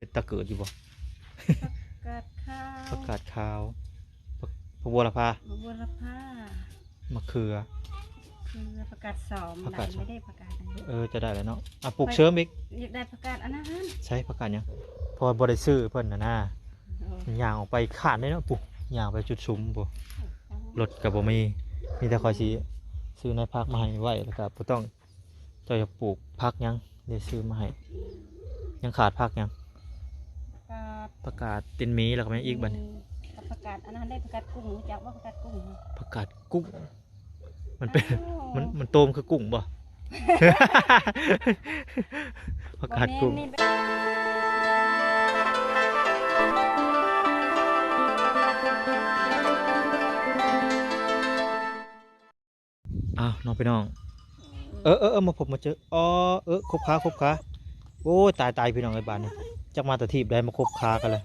ເປັນຕາເກີດຢູ່ບໍ່? ຜັກກາດຂາວ ຜັກກາດຂາວ ຜັກ ຜັກບົວລະພາ ບົວລະພາ ໝາກເຂືອ ເຂືອ ຜັກກາດຊອມ ຜັກກາດຊອມ ຫຼາຍຢູ່ເດ້ ຜັກກາດອັນນີ້ ເອີ ຈະໄດ້ແລ້ວເນາະ. ອະ ປູກເສີມອີກ ຢາກໄດ້ຜັກກາດອັນນັ້ນຫັ້ນ ໃສຜັກກາດຫຍັງ? ເພາະວ່າບໍ່ໄດ້ຊື້ເພິ່ນຫັ້ນນາ ໂອ້ ຍ່າງອອກໄປຄາດເດ້ເນາະ ປູ ຍ່າງໄປຈຸດສຸມພຸ້ນ ລົດກໍບໍ່ມີ ມີແຕ່ຂ້ອຍຊິຊື້ໃນຜັກມາໃຫ້ໄວ້ ແລ້ວກໍບໍ່ຕ້ອງ ເຈົ້າຢາກປູກຜັກຫຍັງ ເດ ຊື້ມາໃຫ້. ຍັງຂາດຜັກຫຍັງ? ຜັກກາດ ຜັກກາດຕີນໝີ ແລ້ວກໍແມ່ນອີກບັດນີ້ ມີ ກັບຜັກກາດອັນນັ້ນເດ້ ຜັກກາດກຸ້ງ ຮູ້ຈັກບໍ່? ຜັກກາດກຸ້ງ ຜັກກາດກຸ້ງ ມັນເປັນ ອ້າວ ມັນ ມັນໂຕມຄືກຸ້ງບໍ່? ຜັກກາດກຸ້ງ ບໍ່ແມ່ນນີ້ ອ້າວ ເນາະພີ່ນ້ອງ ເອີ ເອີ ເອີ ມາພົບມາເຈີ ອໍ ເອີ ຄົບຂາ ຄົບຂາ ໂອ້ຍ ຕາຍ ຕາຍ ພີ່ນ້ອງເອີຍ ບາດນີ້ ຈັກມາແຕ່ທີບໃດ ມາຄົບຂາກັນແລ້ວ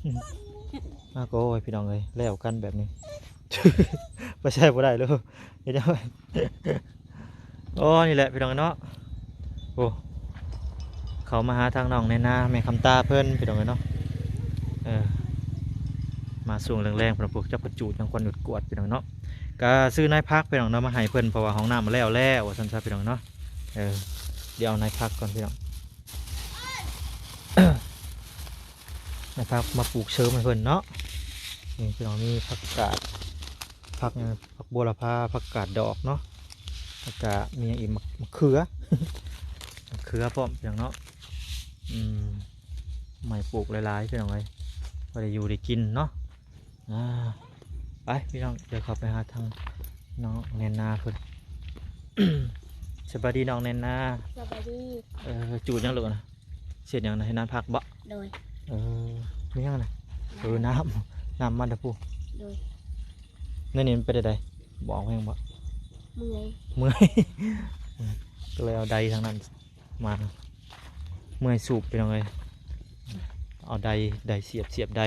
ອືມ ອາ ໂອ້ຍ ພີ່ນ້ອງເອີຍ ແລ້ວກັນແບບນີ້ ໄປໃສບໍ່ໄດ້ເລີຍ ເຮັດຫຍັງ ໂອ້ ນີ້ແຫຼະພີ່ນ້ອງເນາະ ໂອ້ ເຂົ້າມາຫາທາງນ້ອງແນນາ ແມ່ຄຳຕາເພິ່ນພີ່ນ້ອງເອີຍເນາະ ເອີ ມາຊ່ວງແລງໆ ເພິ່ນ ພວກຈັກເພິ່ນຈູດຫຍັງ ຄວັນຫຍຸດກວດພີ່ນ້ອງເນາະ ກະຊື້ນາຍຜັກພີ່ນ້ອງເນາະ ມາໃຫ້ເພິ່ນ ເພາະວ່າຫ້ອງນ້ຳມາແລ້ວແລ້ວ ວ່າຊັ້ນຊະພີ່ນ້ອງເນາະ ເອີ ດຽວເອົານາຍຜັກກ່ອນພີ່ນ້ອງ ນາຍຜັກມາປູກເສີມໃຫ້ເພິ່ນເນາະ ນີ້ພີ່ນ້ອງ ມີຜັກກາດ ຜັກຫຍັງ ຜັກບົວລະພາ ຜັກກາດດອກເນາະ ແລ້ວກະມີຫຍັງອີກ ໝາກ ໝາກເຂືອ ໝາກເຂືອພ້ອມພີ່ນ້ອງເນາະ ອືມ ໃໝ່ປູກຫຼາຍໆ ພີ່ນ້ອງເອີຍ ພໍໄດ້ຢູ່ໄດ້ກິນເນາະ ອ່າ ໄປພີ່ນ້ອງ ດຽວເຂົ້າໄປຫາທາງນ້ອງແນນນາເພິ່ນ ສະບາຍດີນ້ອງແນນນາ ສະບາຍດີ ເອີ ຈູດຫຍັງລູກນະ? ເຮັດຫຍັງນະ? ເຮັດນານຜັກບໍ? ໂດຍ ເອີ ມີຫຍັງນະ? ນ້ຳ ເອີ ນ້ຳ ນ້ຳມັນດະປູ ໂດຍ ໃນນີ້ມັນເປັນໃດ? ບໍ່ອອກແຮງບໍ? ເມື່ອຍ ເມື່ອຍ ກໍເລີຍເອົາໄດທາງນັ້ນມາ ເມື່ອຍສູບພີ່ນ້ອງເອີຍ ເອົາໄດ ໄດສຽບ ສຽບໄດ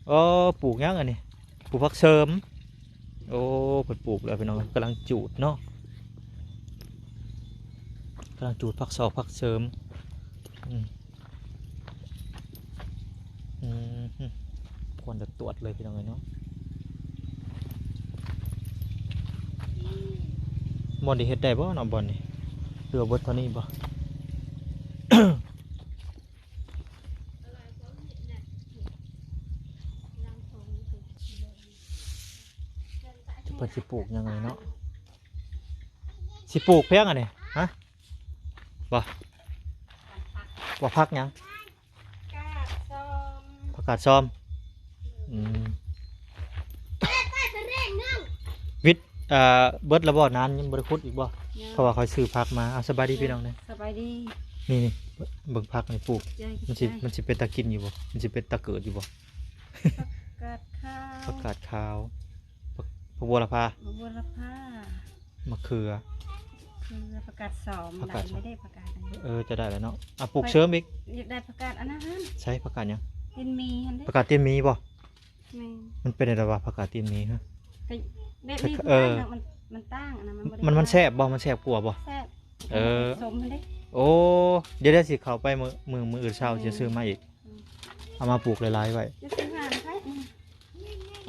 ໂອ້ ປູກຫຍັງອັນນີ້? ປູກຜັກເສີມ ໂອ້ ເພິ່ນປູກແລ້ວພີ່ນ້ອງ ກຳລັງຈູດເນາະ ກຳລັງຈູດຜັກຊອກຜັກເສີມ ອືມ ອືມ ຄວັນຕວດໆ ເລີຍພີ່ນ້ອງເອີຍເນາະ ບ່ອນນີ້ເຮັດໄດ້ບໍ່ເນາະ ບ່ອນນີ້ ຫຼືວ່າເບິດເທົ່ານີ້ບໍ່? ເພິ່ນຊິປູກຫຍັງນີ້ເນາະ ຊິປູກພຽງອັນນີ້ ຮະ ບໍ່ ບໍ່ ຜັກຫຍັງ? ກາດຊອມ ຜັກກາດຊອມ ອືມ ວິດ ເອີ ເບິດແລ້ວບໍ່? ນານຍັງບໍ່ໄດ້ຂຸດອີກບໍ່? ຍັງ ເພາະວ່າຂ້ອຍຊື້ຜັກມາ ເອົາ ສະບາຍດີພີ່ນ້ອງເດີ ສະບາຍດີ ນີ້ໆ ເບິ່ງຜັກນີ້ປູກ ມັນຊິ ມັນຊິເປັນຕາກິນຢູ່ບໍ່? ມັນຊິເປັນຕາເກີດຢູ່ບໍ່? ຜັກກາດຂາວ ຜັກກາດຂາວ ຜັກ ຜັກບົວລະພາ ບົວລະພາ ໝາກເຂືອ ເຂືອ ຜັກກາດຊອມ ຜັກກາດຊອມ ຫຼາຍຢູ່ເດ້ ຜັກກາດອັນນີ້ ເອີ ຈະໄດ້ແລ້ວເນາະ ອ່ະ ປູກເສີມອີກ ຢາກໄດ້ຜັກກາດອັນນັ້ນຫັ້ນ ໃສຜັກກາດຫຍັງ? ຕີນໝີຫັ້ນເດ້ ຜັກກາດຕີນໝີບໍ່? ແມ່ນ ມັນເປັນແນວໃດວະ ຜັກກາດຕີນໝີ ຮະ? ກໍແບບນີ້ ເອີ ຄືກັນ ມັນ ມັນຕ່າງອັນນັ້ນ ມັນບໍ່ໄດ້ ມັນ ມັນແຊບບໍ່? ມັນແຊບກວ່າບໍ່? ແຊບ ເອີ ສົມຫັ້ນເດ້ ໂອ້ ດຽວ ດຽວຊິເຂົ້າໄປມື້ ມື້ ມື້ອື່ນເຊົ້າ ແມ່ນ ຊິຊື້ມາອີກ ອືມ ເອົາມາປູກຫຼາຍໆໄວ້ ຈະຊື້ຫານໃຜ?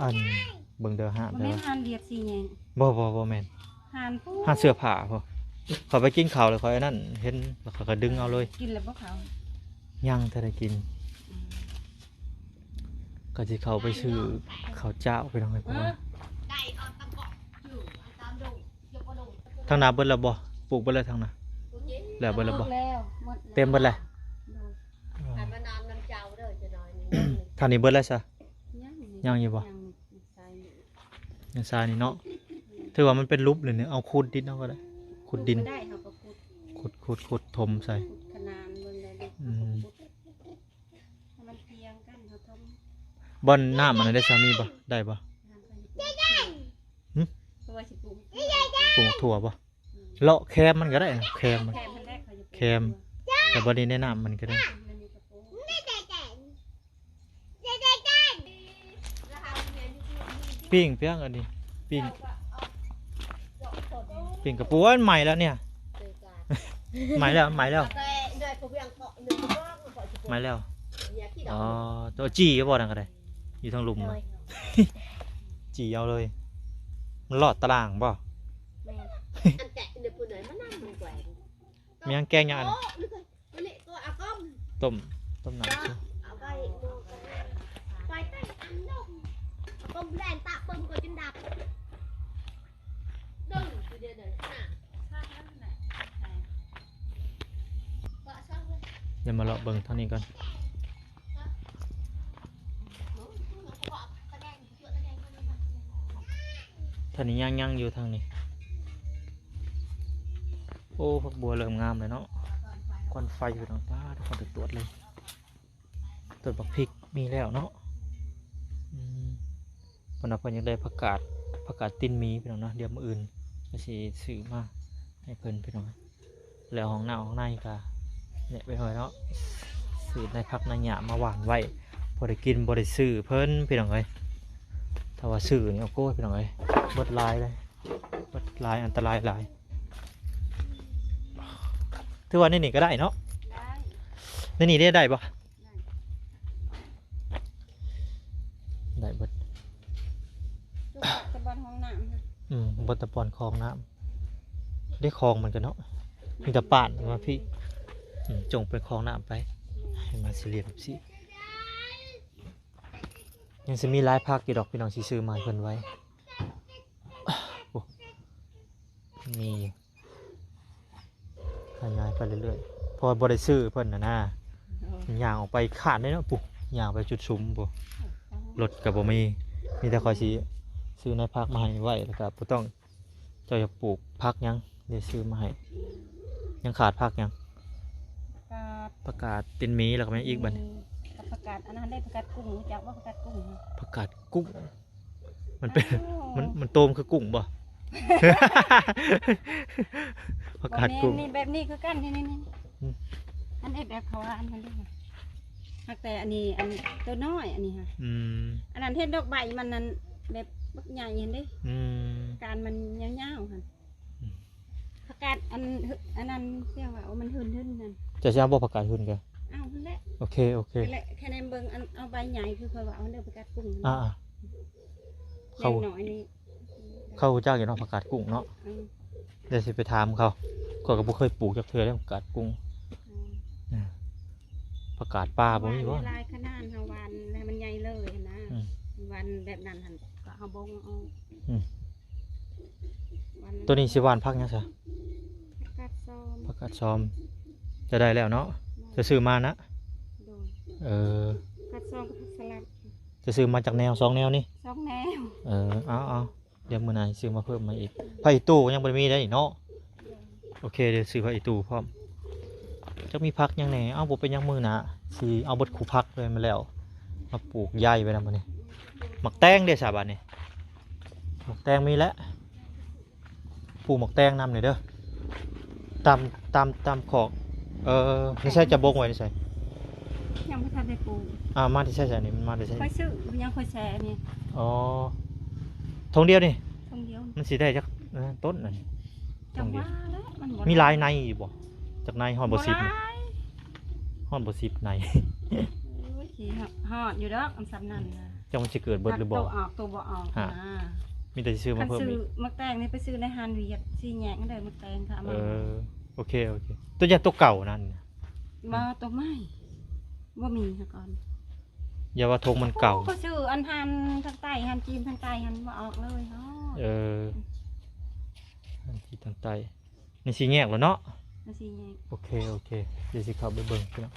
ອັນ ເບິ່ງເດີ ຮ້ານ ບໍ່ແມ່ນຮ້ານວຽດສີແຍງ ບໍ່ ບໍ່ ບໍ່ແມ່ນ ຮ້ານຜູ້ ຮ້ານເສື້ອຜ້າພຸ້ນ ຂ້ອຍໄປກິນເຂົ້າແລ້ວ ຂ້ອຍອັນນັ້ນເຫັນ ແລ້ວຂ້ອຍກໍດຶງເອົາເລີຍ ກິນແລ້ວບໍ່ເຂົ້າ? ຍັງ ແຕ່ໄດ້ກິນ ອືມ ກໍຊິເຂົ້າໄປຊື້ເຂົ້າຈ້າວ ພີ່ນ້ອງເອີຍ ເອີ ທາງໜ້າເບິດແລ້ວບໍ່? ປູກເບິດແລ້ວທາງໜ້າ ແລ້ວເບິດແລ້ວບໍ່? ແລ້ວ ໝົດແລ້ວ ເຕັມເບິດແລ້ວ ໂດຍ ເອີ ທາງນີ້ເບິດແລ້ວຊະ? ຍັງ ຍັງຢູ່ບໍ່? ຍັງ ຍັງຊາຍຢູ່ ຍັງຊາຍນີ້ເນາະ ຖືວ່າມັນເປັນຫຼຸບເລີຍນີ້ ເອົາຂຸດດິນເອົາກໍໄດ້ ຂຸດດິນ ຂຸດກໍໄດ້ ເຮົາກໍຂຸດ ຂຸດ ຂຸດ ຂຸດຖົມໃສ່ ຂຸດຂະໜານເບິ່ງໄດ້ເນາະ ອືມ ເຮົາກໍຂຸດ ໃຫ້ມັນພຽງກັນ ເຮົາຖົມ ບ່ອນນ້ຳອັນນັ້ນໄດ້ຊະ ມີບໍ່? ໄດ້ບໍ່? ນ້ຳກໍຢູ່ ຫຶ? ເພາະວ່າຊິປູກ ປູກຖົ່ວບໍ່? ອືມ ເລາະແຄມມັນກໍໄດ້ ແຄມມັນ ແຄມມັນໄດ້ ເຂົາຈະປູກ ແຄມ ແຕ່ບໍ່ໄດ້ແນະນຳມັນກໍໄດ້ ມັນມີກະປູ ປີ້ງພຽງອັນນີ້ ປີ້ງ ປີ້ງກະປູ ໂອ້ຍ ໄໝ້ແລ້ວເນຍ ໄໝ້ແລ້ວ ໄໝ້ແລ້ວ ແຕ່ເດືອນຜູ້ວຽງເກາະ ເດືອນຜູ້ວຽງເກາະ ຊິ ມາແລ້ວ. ອໍ ໂຕຈີ່ບໍ່ ນັ້ນກໍໄດ້ ຢູ່ທາງລຸ່ມ ໂດຍ ຈີ່ເອົາເລີຍ. ມັນລອດຕາລ່າງບໍ່? ແມ່ນ ອັນແກະໃນຜູ້ໃດມານຳມັນແກວ່ງ ມີຫຍັງແກງຫຍັງອັນ? ຕົ້ມ ຕົ້ມນ້ຳຊິ ດຽວມາເລາະເບິ່ງທາງນີ້ກ່ອນ. ທາງນີ້ຍັງ ຍັງຢູ່ທາງນີ້. ໂອ້ ຜັກບົວເລີ່ມງາມແລ້ວເນາະ ຄວັນໄຟພີ່ນ້ອງ. ປາດ ຄວັນຕວດເລີຍ. ຕົ້ນບັກພິກມີແລ້ວເນາະ. ອືມ ເພິ່ນວ່າເພິ່ນຢາກໄດ້ຜັກກາດ ຜັກກາດຕີນໝີພີ່ນ້ອງເນາະ. ດຽວມື້ອື່ນກໍຊິຊື້ມາໃຫ້ເພິ່ນພີ່ນ້ອງ. ແລ້ວຫ້ອງນ້ຳຫ້ອງໃນກໍແນະໄປເລີຍເນາະ. ຊື້ໃນຜັກໃນຫຍ້າມາຫວ່ານໄວ້ ພໍໄດ້ກິນ ບໍ່ໄດ້ຊື້ເພິ່ນພີ່ນ້ອງເອີຍ. ຖ້າວ່າຊື້ນີ້ ໂອ້ໂຫ ພີ່ນ້ອງເອີຍ ເບິດຫຼາຍເລີຍ ເບິດຫຼາຍ ອັນຕະລາຍຫຼາຍ. ຖືວ່າໃນນີ້ກໍໄດ້ເນາະ ໄດ້ ໃນນີ້ໄດ້ ໄດ້ບໍ່? ໄດ້ເບິດ ແຕ່ບ່ອນຫ້ອງນ້ຳ ອືມ ເບິດແຕ່ບ່ອນຄອງນ້ຳ ໄດ້ຄອງມັນກັນເນາະ. ມີແຕ່ປາດມາພີ້ ອືມ ຈົ່ງເປັນຄອງນ້ຳໄປ ໃຫ້ມາສີ່ຫຼ່ຽມຊີ້. ຍັງຊິມີຫຼາຍຜັກຢູ່ດອກພີ່ນ້ອງ ຊິຊື້ມາໃຫ້ເພິ່ນໄວ້. ໂອ້ ມີ ຂະຫຍາຍໄປເລື້ອຍໆ ເພາະວ່າບໍ່ໄດ້ຊື້ເພິ່ນນະນາ. ໂອ້ ຍ່າງອອກໄປຄານເດ້ເນາະ ປູ້ ຍ່າງໄປຈຸດສຸມ ປູ້ ລົດກໍບໍ່ມີ. ມີແຕ່ຂ້ອຍຊິຊື້ໃນຜັກມາໃຫ້ໄວ້ ແລ້ວກໍບໍ່ຕ້ອງ ເຈົ້າຢາກປູກຜັກຫຍັງ ດຽວຊື້ມາໃຫ້. ຍັງຂາດຜັກຫຍັງ? ຜັກກາດ ຜັກກາດຕີນໝີ ແລ້ວກໍແມ່ນຫຍັງອີກບັດນີ້? ມີ ກັບຜັກກາດອັນນັ້ນເດ້ ຜັກກາດກຸ້ງ ຮູ້ຈັກບໍ່ ຜັກກາດກຸ້ງ? ຜັກກາດກຸ້ງ ມັນເປັນ ອ້າວ ມັນ ມັນໂຕມຄືກຸ້ງບໍ່? ຜັກກາດກຸ້ງ ບໍ່ແມ່ນ ນີ້ແບບນີ້ຄືກັນ ນີ້ໆ ອືມ ອັນເຮັດແບບເຂົາວ່າອັນນັ້ນເດ້ ຫາກແຕ່ອັນນີ້ ອັນໂຕນ້ອຍອັນນີ້ຫະ. ອືມ ອັນນັ້ນເຫັນດອກໃບມັນນັ້ນ ແບບບັກໃຫຍ່ຫັ້ນເດ້. ອືມ ການມັນຍາວໆຫັ້ນ. ອືມ ຜັກກາດອັນ ອັນນັ້ນ ເອີ້ນວ່າມັນຫືນໆນັ້ນ. ເຈົ້າຊິເອົາບໍ່ ຜັກກາດຫືນກະ? ເອົາຫັ້ນແຫຼະ. ໂອເຄ ໂອເຄ ແຄ່ແນມເບິ່ງ ອັນເອົາໃບໃຫຍ່ຄືຂ້ອຍວ່າ ເອົາເດີ ຜັກກາດກຸ້ງ. ອ່າໆ ເຂົາ ເດັກນ້ອຍນີ້ ເຂົາຮູ້ຈັກຢູ່ເນາະ ຜັກກາດກຸ້ງເນາະ. ອືມ ດຽວຊິໄປຖາມເຂົາ ຂ້ອຍກໍບໍ່ເຄີຍປູກຈັກເທື່ອເດ້ ຜັກກາດກຸ້ງ. ອືມ ອ່າ ຜັກກາດປ່າບໍ່ມີບໍ່? ຫວ່ານຫຼາຍຂະໜາດ ເຮົາຫວ່ານໃຫ້ມັນໃຫຍ່ເລີຍຫັ້ນນະ. ອືມ ຫວ່ານແບບນັ້ນຫັ້ນ ກໍເຮົາບົ່ງເອົາ. ອືມ ຫວ່ານ ໂຕນີ້ຊິຫວ່ານຜັກຫຍັງຊະ? ຜັກກາດຊອມ ຜັກກາດຊອມ ຈະໄດ້ແລ້ວເນາະ. ໄດ້ ຈະຊື້ມານະ? ໂດຍ ເອີ ຜັກກາດຊອມກັບຜັກສະຫຼັດ. ຈະຊື້ມາຈັກແນວ? ສອງແນວນີ້? ສອງແນວ. ເອີ ເອົາໆ ດຽວມື້ໜ້າຊິຊື້ມາເພີ່ມມາອີກ. ຜັກອີ່ຕູຍັງບໍ່ໄດ້ມີໄດ໋ເນາະ. ໂອເຄ ດຽວຊື້ຜັກອີ່ຕູພ້ອມ. ຈັກມີຜັກຫຍັງແດ່? ເອົ້າ ບໍ່ເປັນຫຍັງ ມື້ໜ້າຊິເອົາເບິດຄູ່ຜັກເລີຍ ມາແລ້ວ ມາປູກຢາຍໄວ້ນຳບັດນີ້. ໝາກແຕງເດ້ຊະບັດນີ້? ໝາກແຕງມີແລ້ວ ປູກໝາກແຕງນຳນີ້ເດີ ຕາມ ຕາມ ຕາມຂອກ. ເອີ ໃນໃສ ຈະບົງໄວ້ໃນໃສ? ຍັງບໍ່ທັນໄດ້ປູກ. ອ່າ ມາແຕ່ໃສຊະນີ້? ມັນມາແຕ່ໃສ? ຂ້ອຍຊື້ ຍັງຂ້ອຍແຊ່ນີ້. ອໍ ຖົງດຽວນີ້? ຖົງດຽວ. ມັນຊິໄດ້ຈັກ ເອີ ຕົ້ນອັນນີ້? ຈັ່ງວ່າແຫຼະ ມັນບໍ່ ມີຫຼາຍໃນຢູ່ບໍ່? ຈັກໃນ ຮອດບໍ່ສິບ? ບໍ່ຫຼາຍ ຮອດບໍ່ສິບໃນ. ໂອ້ຍ ຊິຮອດຢູ່ດອກ ອັນສ່ຳນັ້ນນະ. ຈັກມັນຊິເກີດເບິດຫຼືບໍ່? ໂຕອອກ ໂຕບໍ່ອອກນະ. ມີແຕ່ຊິຊື້ມາເພີ່ມອີກ. ຄັນຊື້ໝາກແຕງນີ້ໄປຊື້ໃນຮ້ານຫວຽດ ສີ່ແຍກນັ້ນເດີ ໝາກແຕງ ຖ້າເອົາມາ. ເອີ ໂອເຄ ໂອເຄ. ໂຕຢ່າງໂຕເກົ່ານັ້ນ. ບໍ່ ໂຕໃໝ່ ບໍ່ມີສະກ່ອນ. ຢ່າວ່າຖົງມັນເກົ່າ. ໂອ້ ຂ້ອຍຊື້ອັນຮ້ານທາງໃຕ້ ຮ້ານຈີນທາງໃຕ້ຫັ້ນ ບໍ່ອອກເລີຍເນາະ. ເອີ ຮ້ານຈີນທາງໃຕ້. ໃນສີ່ແຍກແລ້ວເນາະ? ໃນສີ່ແຍກ. ໂອເຄ ໂອເຄ ດຽວຊິເຂົ້າໄປເບິ່ງພີ່ນ້ອງ.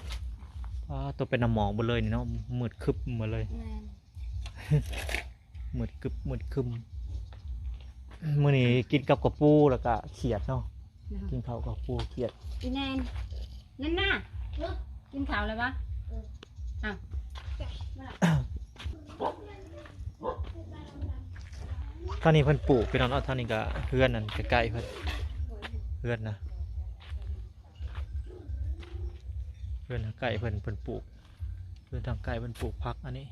ອ້າ ໂຕເປັນນ້ຳໝອກເບິດເລີຍນີ້ເນາະ ມືດຄຶບໝົດເລີຍ. ແມ່ນ ມືດຄຶບມືດຄຶມ. ມື້ນີ້ກິນກັບເຂົ້າປູແລ້ວກະຂຽດເນາະ. ໂດຍ ກິນເຂົ້າກັບປູຂຽດ. ອີແນນ ນັ້ນນະ ກິນເຂົ້າແລ້ວບໍ່? ເອີ ອ້າວ ທາງນີ້ເພິ່ນປູກພີ່ນ້ອງເນາະ. ທາງນີ້ກະເຮືອນນັ້ນໃກ້ໆເພິ່ນ ເຮືອນນະ ເຮືອນໃກ້ເພິ່ນ ເພິ່ນປູກ ເຮືອນທາງໃກ້ເພິ່ນປູກຜັກອັນນີ້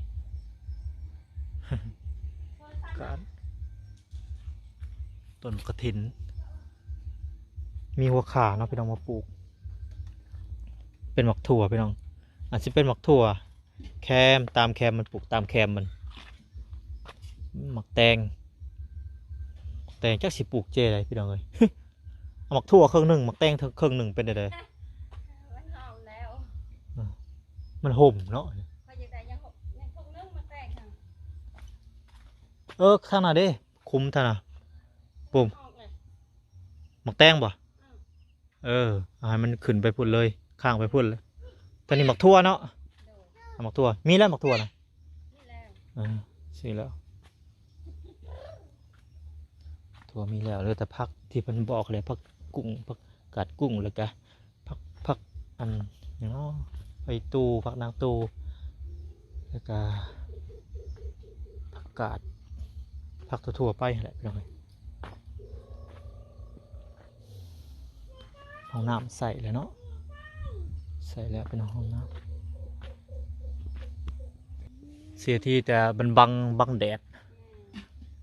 ກະ ຕົ້ນກະຖິນ ມີຫົວຂ່າເນາະພີ່ນ້ອງ ມາປູກ ເປັນໝາກຖົ່ວພີ່ນ້ອງ. ອາດຊິເປັນໝາກຖົ່ວແຄມ ຕາມແຄມມັນ ປູກຕາມແຄມມັນ. ໝາກແຕງ ໝາກແຕງຈັກຊິປູກເຈໃດພີ່ນ້ອງເອີຍ. ເອົາໝາກຖົ່ວເຄິ່ງໜຶ່ງ ໝາກແຕງເຄິ່ງໜຶ່ງ ເປັນໃດໃດ? ມັນຫອມແລ້ວ ມັນຫົ່ມເນາະ. ຂ້ອຍຢາກໄດ້ຫຍັງຫົ່ມ ຫຍັງຖົ່ວໜຶ່ງ ໝາກແຕງຫັ້ນ. ເອີ ທາງນັ້ນເດ້ ຂຸມທາງນັ້ນ ປຸ້ມ ໝາກແຕງບໍ່? ເອີ ເອົາໃຫ້ມັນຂຶ້ນໄປພຸ້ນເລີຍ ຄ້າງໄປພຸ້ນເລີຍ. ຕອນນີ້ໝາກຖົ່ວເນາະ ເອົາໝາກຖົ່ວ ມີແລ້ວໝາກຖົ່ວນະ. ເອີ ຊື້ແລ້ວ ຖົ່ວມີແລ້ວ ເຫຼືອແຕ່ຜັກທີ່ເພິ່ນບອກແຫຼະ ຜັກກຸ້ງ ຜັກກາດກຸ້ງ ແລ້ວກະຜັກ ຜັກອັນຫຍັງເນາະ ໃບຕູ່ ຜັກນາງຕູ່ ແລ້ວກະຜັກກາດ ຜັກທົ່ວໆໄປຫັ້ນແຫຼະພີ່ນ້ອງເອີຍ. ຫ້ອງນ້ຳໃສ່ແລ້ວເນາະ ໃສ່ແລ້ວເປັນຫ້ອງນ້ຳ. ເສຍທີແຕ່ມັນບັງ ບັງແດດ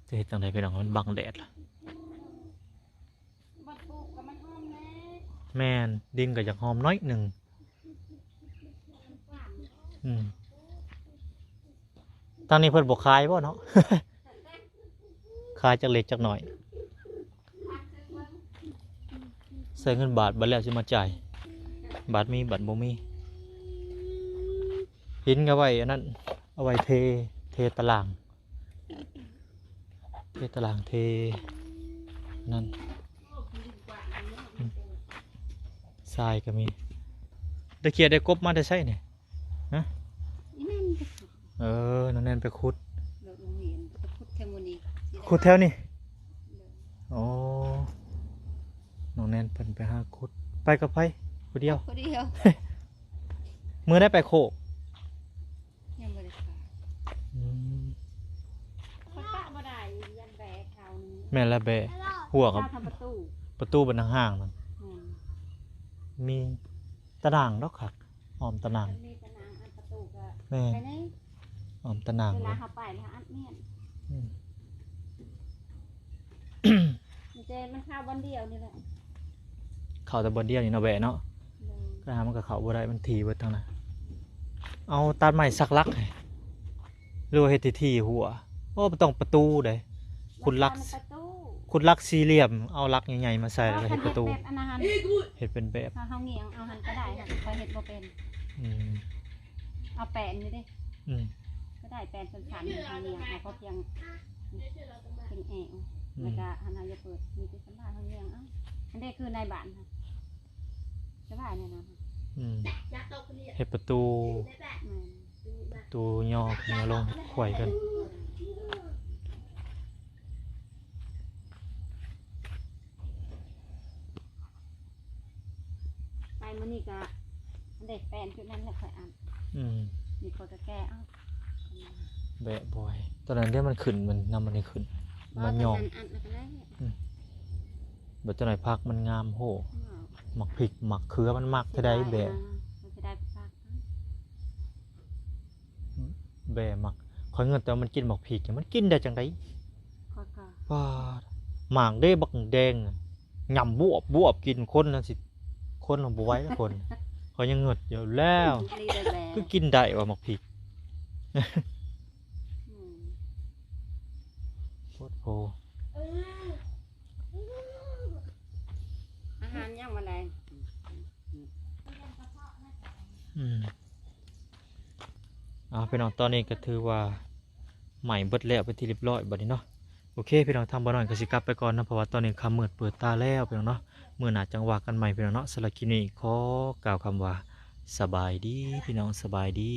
ຈະເຮັດຈັ່ງໃດພີ່ນ້ອງ ມັນບັງແດດລະ. ແມ່ນ ດິນກໍຢາກຫອມໜ້ອຍໜຶ່ງ. ອືມ ທາງນີ້ເພິ່ນບໍ່ຂາຍບໍ່ເນາະ? ຂາຍຈັກເລັກຈັກໜ້ອຍ ໃສ່ເງິນບາດ ບາດແລ້ວຊິມາຈ່າຍ ບາດມີ ບາດບໍ່ມີ. ຫີນກໍໄວ້ອັນນັ້ນ ເອົາໄວ້ເທ ເທຕະລາງ ເທຕະລາງ ເທນັ້ນ. ອືມ ຊາຍກໍມີ. ໄດ້ເຂຍດໄດ້ກົບມາແຕ່ໃສນີ້? ຮະ? ອີ່ແມ່ນໄປຂຸດ ເອີ ນ້ອງແນນໄປຂຸດ ເລີກໂຮງຮຽນໄປຂຸດແຖວໝູ່ນີ້ ຂຸດແຖວນີ້. ໂດຍ ອໍ ນ້ອງແນນເພິ່ນໄປຫາຂຸດ ໄປກັບໃຜ? ຜູ້ດຽວ? ຜູ້ດຽວ. ມື້ໃດໄປໂຄກ? ຍັງບໍ່ໄດ້ໄປ. ອືມ ຂ້ອຍປະບໍ່ໄດ້ ຢ້ານແບ້ເຂົານີ້. ແມ່ນລະ ແບ້ ຫົວກັບ ເຂົາທຳປະຕູ ປະຕູບັນຫາງນັ້ນ. ແມ່ນ ມີຕາໜ່າງດອກຄັກ ອ້ອມຕາໜ່າງ ມັນມີຕາໜ່າງ ອັນປະຕູກໍ ແມ່ນ ໄປໃນ ອ້ອມຕາໜ່າງ ເວລາເຮົາໄປແລ້ວອັດແໜ້ນ. ອືມ ມີແຕ່ມັນເຂົ້າບ່ອນດຽວນີ້ແຫຼະ ເຂົ້າແຕ່ບ່ອນດຽວນີ້ເນາະ ແບ້ເນາະ. ໂດຍ ກໍຫາມັນກໍເຂົ້າບໍ່ໄດ້ ມັນຖີ່ເບິດທາງນັ້ນ. ເອົາຕັດໄມ້ສັກຫຼັກໃຫ້ ຫຼືວ່າເຮັດທີ່ຖີ່ຫົວ? ໂອ້ ບໍ່ຕ້ອງປະຕູເດ້ ຂຸດຫຼັກ ມັນເປັນປະຕູ ຂຸດຫຼັກສີ່ຫຼ່ຽມ ເອົາຫຼັກໃຫຍ່ໆມາໃສ່ ແລ້ວກໍເຮັດປະຕູ ເຮັດເປັນແບບ ເຮົາງຽງເອົາຫັ້ນກໍໄດ້ ຂ້ອຍເຮັດບໍ່ເປັນ. ອືມ ເອົາແປນນີ້ເດ້. ອືມ ກໍໄດ້ແປນສັ້ນໆ ເຮົາງຽງເອົາ ພໍພຽງ ພຽງແອວ ອືມ ແລ້ວກໍຫັ້ນເຮົາຢ່າເປີດ ມີແຕ່ສຳບາຍ ເຮົາງຽງເອົາ. ອັນນີ້ຄືໃນບ້ານ ສະບາຍແນ່ນອນ. ອືມ ເຮັດປະຕູ ແມ່ນ ປະຕູຍໍຂຶ້ນມາລົງ ໄຂວ້ຂຶ້ນ. ໄປມື້ນີ້ກໍເດ້ແປນຈຸດນັ້ນແຫຼະ ຂ້ອຍອັດ. ອືມ ນີ້ຂ້ອຍກໍແກ້ເອົາ ແບະບໍ່ໄຫວ. ຕອນນັ້ນເດ້ມັນຂຶ້ນ ມັນນຳມັນນີ້ຂຶ້ນ ມັນຫຍໍ້. ອັດແລ້ວກໍໄດ້. ອືມ ບັດຕອນນັ້ນຜັກມັນງາມໂຫ ໝາກພິກໝາກເຂືອມັນມັກເທົ່າໃດແບະ. ເສຍດາຍນະ ເສຍດາຍຜັກ. ແບ້ມັກ ຂ້ອຍເງິດ ແຕ່ວ່າມັນກິນໝາກພິກ ມັນກິນໄດ້ຈັ່ງໃດ? ຂ້ອຍກໍ ປາດ ໝາກເດ້ບັກແດງ ຫຍ້ຳບວບໆ ກິນຄົນນັ້ນຊິ ຄົນບໍ່ໄຫວແລ້ວຄົນ. ຂ້ອຍຍັງເງິດຢູ່ແລ້ວ ຄືກິນໄດ້ວະໝາກພິກ. ອືມ ໂພດໂພ. ອືມ ອາຫານຍັງບໍ່ໄດ້. ອືມ ເອົາ ພີ່ນ້ອງ ຕອນນີ້ກໍຖືວ່າໄໝ້ເບິດແລ້ວເປັນທີ່ຮຽບຮ້ອຍບັດນີ້ເນາະ. ໂອເຄ ພີ່ນ້ອງ ທາງບ່າວນ້ອຍກໍຊິກັບໄປກ່ອນເນາະ ເພາະວ່າຕອນນີ້ຄ່ຳມືດເປີດຕາແລ້ວ ພີ່ນ້ອງເນາະ. ມື້ໜ້າຈັ່ງວ່າກັນໃໝ່ ພີ່ນ້ອງເນາະ. ສຳລັບຄລິບນີ້ຂໍກ່າວຄຳວ່າ ສະບາຍດີ ພີ່ນ້ອງ ສະບາຍດີ.